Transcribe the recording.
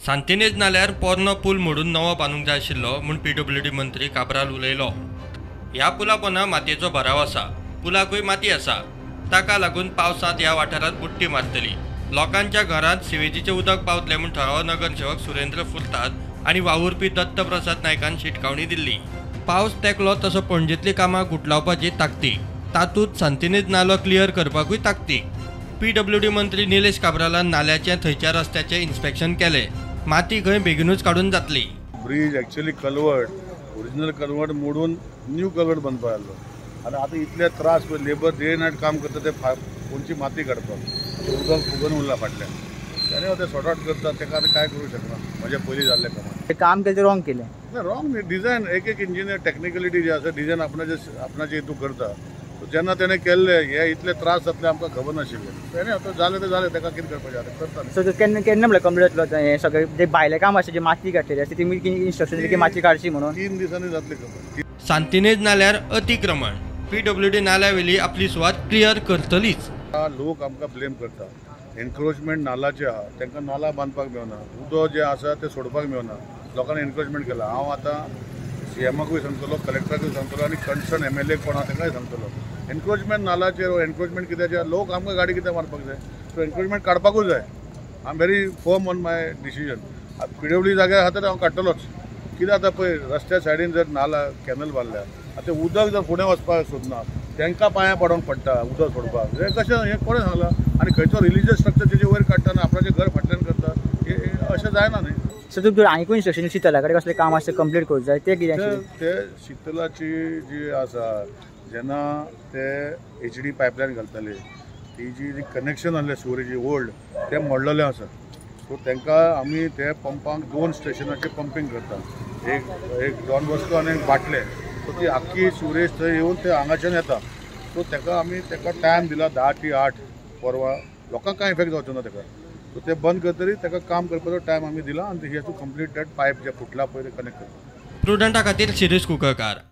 सांतिनेज नाल्यार पोरनो पूल मोडून नवो बांदूंक जाय आशिल्लो म्हूण पीडब्ल्यूडी मंत्री काब्राल उलयलो. ह्या पुला पोंदा मातयेचो भराव आसा, पुलाकूय माती आसा, ताका लागून पावसांत ह्या वाठारांत बुडटी मारतली. लोकांच्या घरांत सिवेजीचें उदक पावतलें म्हूण थळावो नगरसेवक सुरेंद्र फुर्ताद आनी वावुरपी दत्तप्रसाद नायकान शिटकावणी दिल्ली. पावस तेंकलो तसो पणजेंतलीं कामां गुटलावपाची ताकतीक, तातूंत सांतिनेज नालो क्लियर करपाकूय ताकतीक. पीडब्ल्यूडी मंत्री निलेश काब्रालान नाल्याचें थंयच्या रस्त्याचें इन्स्पेक्शन केलें. माती खंय बेगिनूच काडून जातली. Bridge actually culvert, original culvert मोडून न्यू कलवर्ट बांदपा आसलो आनी आतां इतले त्रास पळय, लेबर डे नायट काम करता ते कोणची माती काडपाक, उदक फुगून उरला फाटल्यान. आनी ते सॉर्ट आउट करता, ताका आतां कांय करूं शकना. म्हज्या पयलीं जाल्लें काम काम केलें ते रॉंग केलें. ना रॉंग न्ही, डिझायन एक एक इंजिनियर टॅक्निकलिटी जी आसा डिझायन आपणाचे आपणाचे हितू करता. सो जेन्ना तेणें केल्लें हे इतले त्रास जातले आमकां खबर नाशिल्लें. तेणें आतां जालें तें जालें, ताका कितें करपाचें आतां करता. सो केन्ना केन्ना म्हणल्यार कंप्लीट जातलो हें सगळें जें भायलें काम आसा, जें माती काडटली आसा ती इन्स्ट्रक्शन दिली की माती काडची म्हणून? 3 दिसांनी जातली खबर. सांतिनेज नाल्यार अतिक्रमण, पीडब्ल्यूडी नाल्यावेली आपली सुवात क्लियर करतलीच. लोक आमकां ब्लेम करता, एनक्रोचमेंट नालाचे आहा, तांकां नाला बांदपाक मेळना, उदक जें आसा तें सोडपाक मेळना, लोकांनी एनक्रोचमेंट केलां. हांव आतां सीएमाकूय सांगतलो, कलेक्टराकूय सांगतलो आनी कन्सर्न एमएलए कोण आहा तांकांय सांगतलो, एनक्रोचमेंट नालाचेर एनक्रोचमेंट कित्याचेर लोक आमकां गाडी कित्याक मारपाक जाय. सो एनक्रोचमेंट काडपाकूच जाय. I am very firm on my decision. PWD जाग्यार आहा तर हांव काडटलोच. कित्याक आतां पळय रस्त्या सायडीन जर नाला कॅनल बांदल्या आतां उदक जर फुडें वचपाक सोदना तांकां पांयां पडोंक पडटा उदक सोडपाक. हें कशें, हें कोणें सांगलां? आनी खंयचो रिलीजियस स्ट्रक्चर तेजे वयर काडटा आनी आपणाचें घर फाटल्यान करता, हें अशें जायना न्ही. सो तुमकां आनीकूय इन्स्ट्रक्शन शितला कडेन कसलें काम आसा कंप्लीट करूंक जाय तें कितें? ते शितलाची जी आसा, जेन्ना ते एचडी पायपलायन घालताले ती जी कनेक्शन आहलें सिवरेजी ओल्ड तें मोडलेलें आसा. सो तांकां आमी ते पंपांक 2 स्टेशनाचेर पंपींग करता, एक एक डॉन बॉस्को आनी एक बाटले. सो ती आख्खी सिवरेज थंय येवन ते हांगाच्यान येता. सो ताका आमी ताका टायम दिला 10 ते 8 परवा, लोकांक कांय इफेक्ट जावचो ना ताका. सो ते बंद करतरी ताका काम करपाचो टायम आमी दिला आनी he has to complete that pipe जे फुटला पळय ते कनेक्ट करता. प्रुडंटा खातीर शिरीष कुंकळकार.